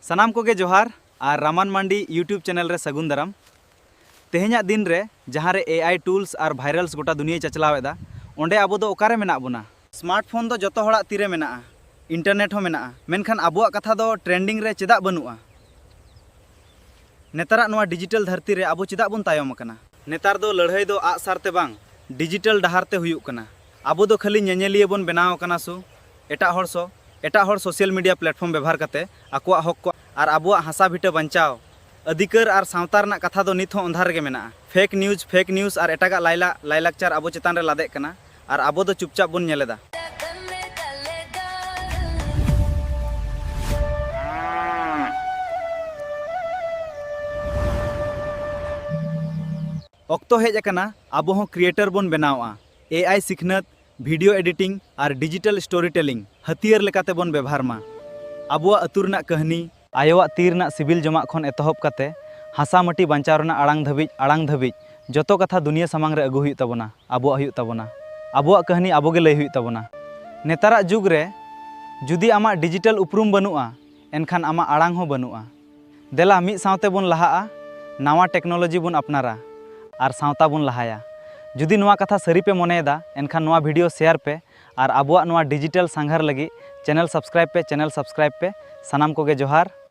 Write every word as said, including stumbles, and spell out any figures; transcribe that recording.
ᱥᱟᱱᱟᱢ ᱠᱚᱜᱮ ᱡᱚᱦᱟᱨ ᱟᱨ ᱨᱟᱢᱟᱱ ᱢᱟᱱᱰᱤ YouTube ᱪᱮᱱᱮᱞ ᱨᱮ ᱥᱟᱹᱜᱩᱱ ᱫᱟᱨᱟᱢ᱾ ᱛᱮᱦᱮᱧᱟᱜ ᱫᱤᱱ ᱨᱮ ᱡᱟᱦᱟᱸ ᱨᱮ AI tools ᱟᱨ virals ᱜᱚᱴᱟ ᱫᱩᱱᱤᱭᱟᱹᱭ ᱪᱟᱪᱞᱟᱣ ᱮᱫᱟ, ᱚᱸᱰᱮ ᱟᱵᱚ ᱫᱚ ᱚᱠᱟᱨᱮ ᱢᱮᱱᱟᱜ ᱵᱚᱱᱟ? ᱥᱢᱟᱨᱴ ᱯᱷᱳᱱ ᱫᱚ ᱡᱚᱛᱚ ᱦᱚᱲᱟᱜ ᱛᱤᱨᱮ ᱢᱮᱱᱟᱜᱼᱟ, ᱤᱱᱴᱟᱨᱱᱮᱴ ᱦᱚᱸ ᱢᱮᱱᱟᱜᱼᱟ, ᱢᱮᱱᱠᱷᱟᱱ ᱟᱵᱚᱣᱟᱜ ᱠᱟᱛᱷᱟ ᱫᱚ ᱴᱨᱮᱱᱰᱤᱝ ᱨᱮ ᱪᱮᱫᱟᱜ ᱵᱟᱹᱱᱩᱜᱼᱟ? ᱱᱮᱛᱟᱨᱟᱜ ᱱᱚᱣᱟ ᱰᱤᱡᱤᱴᱟᱞ ᱫᱷᱟᱹᱨᱛᱤ ᱨᱮ ᱟᱵᱚ ᱪᱮᱫᱟᱜ ᱵᱚᱱ ᱛᱟᱭᱚᱢ ᱟᱠᱟᱱᱟ? ᱱᱮᱛᱟᱨ ᱫᱚ ᱞᱟᱹᱲᱦᱟᱹᱭ ᱫᱚ ᱟᱜ ᱥᱟᱨ ᱛᱮ ᱵᱟᱝ, ᱰᱤᱡᱤᱴᱟᱞ ᱰᱟᱦᱟᱨ ᱛᱮ ᱦᱩᱭᱩᱜ ᱠᱟᱱᱟ᱾ ᱟᱵᱚ ᱫᱚ ᱠᱷᱟᱹᱞᱤ ᱧᱮᱧᱮᱞᱤᱭᱟᱹ ᱵᱚᱱ ᱵᱮᱱᱟᱣ ᱟᱠᱟᱱᱟ ᱥᱩ ᱮᱴᱟᱜ ᱦᱚᱲ ᱥᱚ ᱮᱴᱟᱜ ᱦᱚᱲ ᱥᱳᱥᱟᱞ ᱢᱤᱰᱤᱭᱟ ᱯᱞᱟᱴᱯᱷᱚᱨᱢ ᱵᱮᱵᱚᱦᱟᱨ ᱠᱟᱛᱮ ᱟᱠᱚᱣᱟᱜ ᱦᱚᱠ ᱠᱚ ᱟᱨ ᱟᱵᱚᱣᱟᱜ ᱦᱟᱥᱟ ᱵᱷᱤᱴᱟᱹ ᱵᱟᱧᱪᱟᱣ, ᱚᱫᱷᱤᱠᱟᱨ ᱟᱨ ᱥᱟᱶᱛᱟ ᱨᱮᱱᱟᱜ ᱠᱟᱛᱷᱟ ᱫᱚ ᱱᱤᱛ ᱦᱚᱸ ᱚᱸᱫᱷᱟᱨ ᱨᱮᱜᱮ ᱢᱮᱱᱟᱜᱼᱟ᱾ ᱯᱷᱮᱠ ᱱᱤᱭᱩᱡᱽ, ᱯᱷᱮᱠ ᱱᱤᱭᱩᱡᱽ ᱟᱨ ᱮᱴᱟᱜᱟᱜ ᱞᱟᱭᱞᱟ ᱞᱟᱭᱞᱟᱠᱪᱟᱨ ᱟᱵᱚ ᱪᱮᱛᱟᱱ ᱨᱮ ᱞᱟᱫᱮᱜ ᱠᱟᱱᱟ ᱟᱨ ᱟᱵᱚ ᱫᱚ ᱪᱩᱯᱪᱟᱯ ᱵᱚᱱ ᱧᱮᱞ ᱮᱫᱟ᱾ ᱚᱠᱛᱚ ᱦᱮᱡ ᱟᱠᱟᱱᱟ ᱟᱵᱚ ᱦᱚᱸ ᱠᱨᱤᱭᱮᱴᱚᱨ ᱵᱚᱱ ᱵᱮᱱᱟᱣᱚᱜᱼᱟ᱾ AI ᱥᱤᱠᱷᱱᱟᱹᱛ, ᱵᱷᱤᱰᱤᱭᱳ ᱮᱰᱤᱴᱤᱝ ᱟᱨ ᱰᱤᱡᱤᱴᱟᱞ ᱥᱴᱳᱨᱤ ᱴᱮᱞᱤᱝ ᱦᱟᱹᱛᱤᱭᱟᱹᱨ ᱞᱮᱠᱟᱛᱮ ᱵᱚᱱ ᱵᱮᱵᱷᱟᱨ ᱢᱟ᱾ ᱟᱵᱚᱣᱟᱜ ᱟᱹᱛᱩ ᱨᱮᱱᱟᱜ ᱠᱟᱹᱦᱱᱤ, ᱟᱭᱳᱣᱟᱜ ᱛᱤ ᱨᱮᱱᱟᱜ ᱥᱤᱵᱤᱞ ᱡᱚᱢᱟᱜ ᱠᱷᱚᱱ ᱮᱛᱚᱦᱚᱵ ᱠᱟᱛᱮ ᱦᱟᱥᱟ ᱢᱟᱹᱴᱤ ᱵᱟᱧᱪᱟᱣ ᱨᱮᱱᱟᱜ ᱟᱲᱟᱝ ᱫᱷᱟᱹᱵᱤᱡ, ᱟᱲᱟᱝ ᱫᱷᱟᱹᱵᱤᱡ ᱡᱚᱛᱚ ᱠᱟᱛᱷᱟ ᱫᱩᱱᱤᱭᱟᱹ ᱥᱟᱢᱟᱝ ᱨᱮ ᱟᱹᱜᱩ ᱦᱩᱭᱩᱜ ᱛᱟᱵᱚᱱᱟ, ᱟᱵᱚᱣᱟᱜ ᱦᱩᱭᱩᱜ ᱛᱟᱵᱚᱱᱟ᱾ ᱟᱵᱚᱣᱟᱜ ᱠᱟᱹᱦᱱᱤ ᱟᱵᱚ ᱜᱮ ᱞᱟᱹᱭ ᱦᱩᱭᱩᱜ ᱛᱟᱵᱚᱱᱟ᱾ ᱱᱮᱛᱟᱨᱟᱜ ᱡᱩᱜᱽ ᱨᱮ ᱡᱩᱫᱤ ᱟᱢᱟᱜ ᱰᱤᱡᱤᱴᱟᱞ ᱩᱯᱨᱩᱢ ᱵᱟᱹᱱᱩᱜᱼᱟ, ᱮᱱᱠᱷᱟᱱ ᱟᱢᱟᱜ ᱟᱲᱟᱝ ᱦᱚᱸ ᱵᱟᱹᱱᱩᱜᱼᱟ᱾ ᱫᱮᱞᱟ ᱢᱤᱫ ᱥᱟᱶᱛᱮ ᱵᱚᱱ ᱞᱟᱦᱟᱜᱼᱟ, ᱱᱟᱣᱟ ᱴᱮᱠᱱᱳᱞᱚᱡᱤ ᱵᱚᱱ ᱟᱯᱱᱟᱨᱟ ᱟᱨ ᱥᱟᱶᱛᱟ ᱵᱚᱱ ᱞᱟᱦᱟᱭᱟ᱾ ᱡᱩᱫᱤ ᱱᱚᱣᱟ ᱠᱟᱛᱷᱟ ᱥᱟᱹᱨᱤ ᱯᱮ ᱢᱚᱱᱮᱭᱮᱫᱟ, ᱮᱱᱠᱷᱟᱱ ᱱᱚᱣᱟ ᱵᱷᱤᱰᱤᱭᱳ ᱥᱮᱭᱟᱨ ᱯᱮ ᱟᱨ ᱟᱵᱚᱣᱟᱜ ᱱᱚᱣᱟ ᱰᱤᱡᱤᱴᱟᱞ ᱥᱟᱸᱜᱷᱟᱨ ᱞᱟᱹᱜᱤᱫ ᱪᱮᱱᱮᱞ ᱥᱟᱵᱥᱠᱨᱟᱭᱤᱵ ᱯᱮ, ᱪᱮᱱᱮᱞ ᱥᱟᱵᱥᱠᱨᱟᱭᱤᱵ ᱯᱮ᱾ ᱥᱟᱱᱟᱢ ᱠᱚᱜᱮ ᱡᱚᱦᱟᱨ᱾